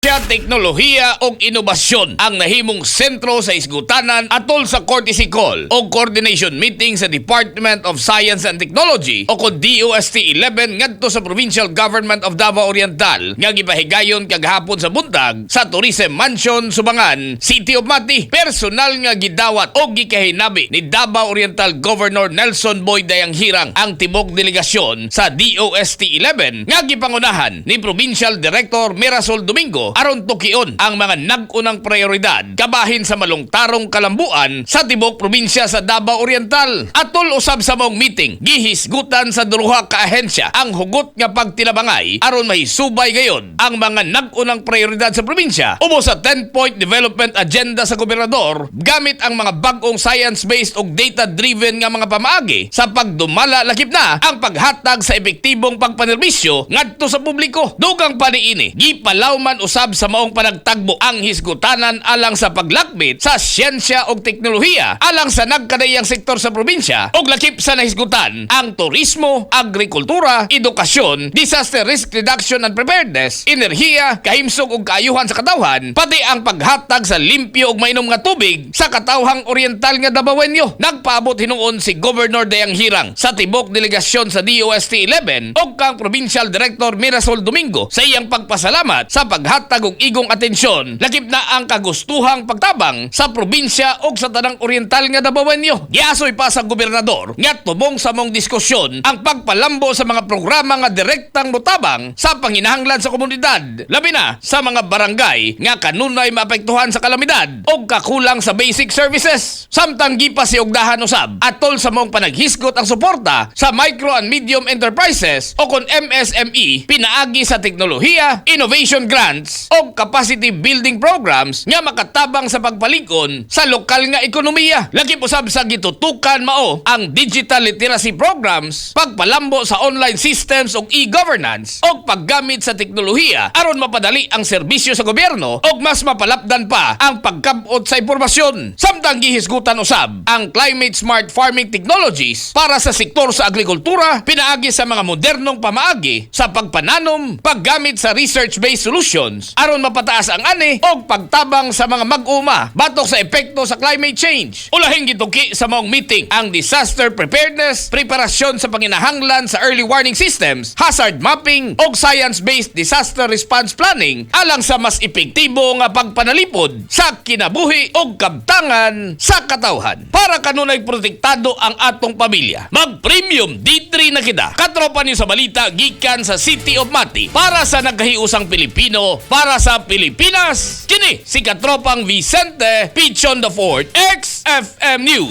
Teknolohiya ug inobasyon ang nahimong sentro sa hisgutanan atol sa courtesy call o coordination meeting sa Department of Science and Technology o kon DOST 11 ngadto sa Provincial Government of Davao Oriental nga gipahigayon kagahapon sa buntag sa Tourism Mansion, Subangan, City of Mati. Personal nga gidawat o gikahinabi ni Davao Oriental Governor Nelson Boy Dayanghirang ang tibok delegasyon sa DOST 11 nga gipangunahan ni Provincial Director Mirasol Domingo aron tukion ang mga nag-unang prioridad kabahin sa malungtarong kalambuan sa tibok probinsya sa Davao Oriental. Atol usab sa maong meeting, gihisgutan sa duha ka ahensya ang hugot nga pagtinabangay aron mahisubay gayod ang mga nag-unang prioridad sa probinsya ubos sa 10-point development agenda sa gobernador gamit ang mga bag-ong science-based ug data-driven nga mga pamaagi sa pagdumala, lakip na ang paghatag sa epektibong pagpanerbisyo ngadto sa publiko. Dugang pa niini, gipalawman usab sa maong panagtagbo ang hisgutanan alang sa paglakbit sa siyensya ug teknolohiya alang sa nagkadaiyang sektor sa probinsya ug lakip sa nahisgutan ang turismo, agrikultura, edukasyon, disaster risk reduction and preparedness, enerhiya, kahimsog ug kaayuhan sa katawhan, pati ang paghatag sa limpyo ug mainom nga tubig sa katawhang oriental nga Dabawenyo. Nagpaabot hinuon si Governor Dayanghirang sa tibok delegasyon sa DOST 11 ug kang Provincial Director Mirasol Domingo sa iyang pagpasalamat sa paghatag og igong atensyon, lakip na ang kagustuhang pagtabang sa probinsya ug sa tanang oriental nga Dabawenyo. Giasoy pa sa gobernador nga tumong sa maong diskusyon ang pagpalambo sa mga programa nga direktang motabang sa panginahanglan sa komunidad, labi na sa mga barangay nga kanunay maapektuhan sa kalamidad o kakulang sa basic services. Samtang gipasiugdahan usab atol sa maong panaghisgot ang suporta sa micro and medium enterprises o kon MSME pinaagi sa teknolohiya, innovation grants o capacity building programs nga makatabang sa pagpalig-on sa lokal nga ekonomiya. Lakip usab sa gitutukan mao ang digital literacy programs, pagpalambo sa online systems ug e-governance ug paggamit sa teknolohiya aron mapadali ang serbisyo sa gobyerno ug mas mapalapdan pa ang pagkabot sa impormasyon. Samtang gihisgutan usab ang climate smart farming technologies para sa sektor sa agrikultura pinaagi sa mga modernong pamaagi sa pagpananom, paggamit sa research-based solutions aron mapataas ang ani ug pagtabang sa mga mag-uma batok sa epekto sa climate change. Ulahing gituki sa maong meeting ang disaster preparedness, preparasyon sa panginahanglan sa early warning systems, hazard mapping ug science-based disaster response planning alang sa mas epektibo nga pagpanalipod sa kinabuhi ug kabtangan sa katawhan. Para kanunay protektado ang atong pamilya, mag-premium D3 na kita. Katropa niyo sa balita gikan sa City of Mati. Para sa nagkahiusang Pilipino, para sa Pilipinas, kini si Katropang Vicente Pichon the Fourth, XFM News.